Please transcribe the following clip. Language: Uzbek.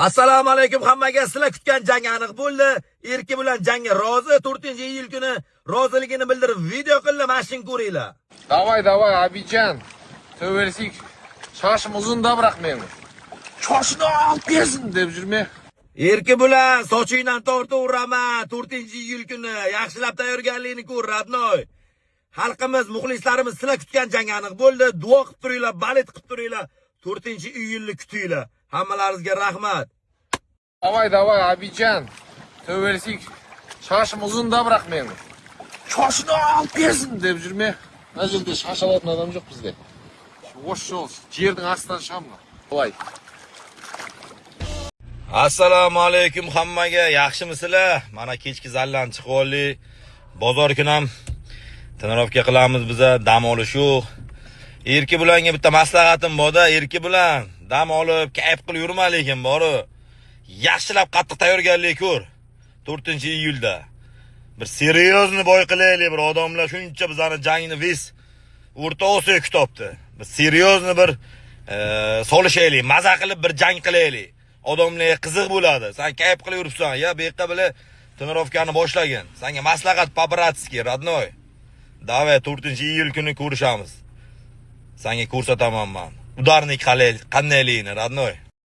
Assalomu alaykum hammaga. Sizlar kutgan jang aniq bo'ldi. Erki bilan jangga rozi. 4-iyul kuni roziligini bildirib video qildi. Mana shuni ko'ringlar. Давай, давай, Абиджан. Төбелесейік. Шашым ұзын да, бірақ менің. Шашын алып келсін деп жүрме. Erki bilan sochingdan tortaveraman 4-iyul kuni. Yaxshilab tayyorgarlikni ko'r, родной. Xalqimiz, muxlislarimiz, sizlar kutgan jang aniq bo'ldi. Duo qilib turinglar, болеть qilib turinglar. 4-iyulni kutinglar. Hammalaringizga rahmat. Давай, давай, Абиджан. Төбелесейік. Шашым ұзын да, бірақ менің. Шашын алып келсін деп жүрме. Мына жерде шаш алатын адам жоқ бізде. Осы жолы жердің астынан шығамын. Былай. Assalomu alaykum hammaga. Yaxshimisizlar? Mana kechki zaldan chiqib oldik. Bozor kuni ham тренировка qilamiz biza, dam olish yo'q. Erki bilanga bitta maslahatim bor-da, Erki bilan dam olib, kayf qilib yurma, lekin boru. Yaxshilab qattiq tayyorgarlik ko'r. 4-iyulda. Bir серьезный бой qilaylik, bir odamlar shuncha bizani jangni весь O'rta Osiyo kutibdi. Bir серьезный bir solishaylik, maza qilib bir jang qilaylik. Odamlarga qiziq bo'ladi. Sen kayf qilib yuribsan, ya bu yoqqa bilan тренировка ni boshlagin. Senga maslahat по-братски, родной. Давай, 4-iyul kuni ko'rishamiz. Senga ko'rsataman man. Ударник qalay, qandayligini, родной.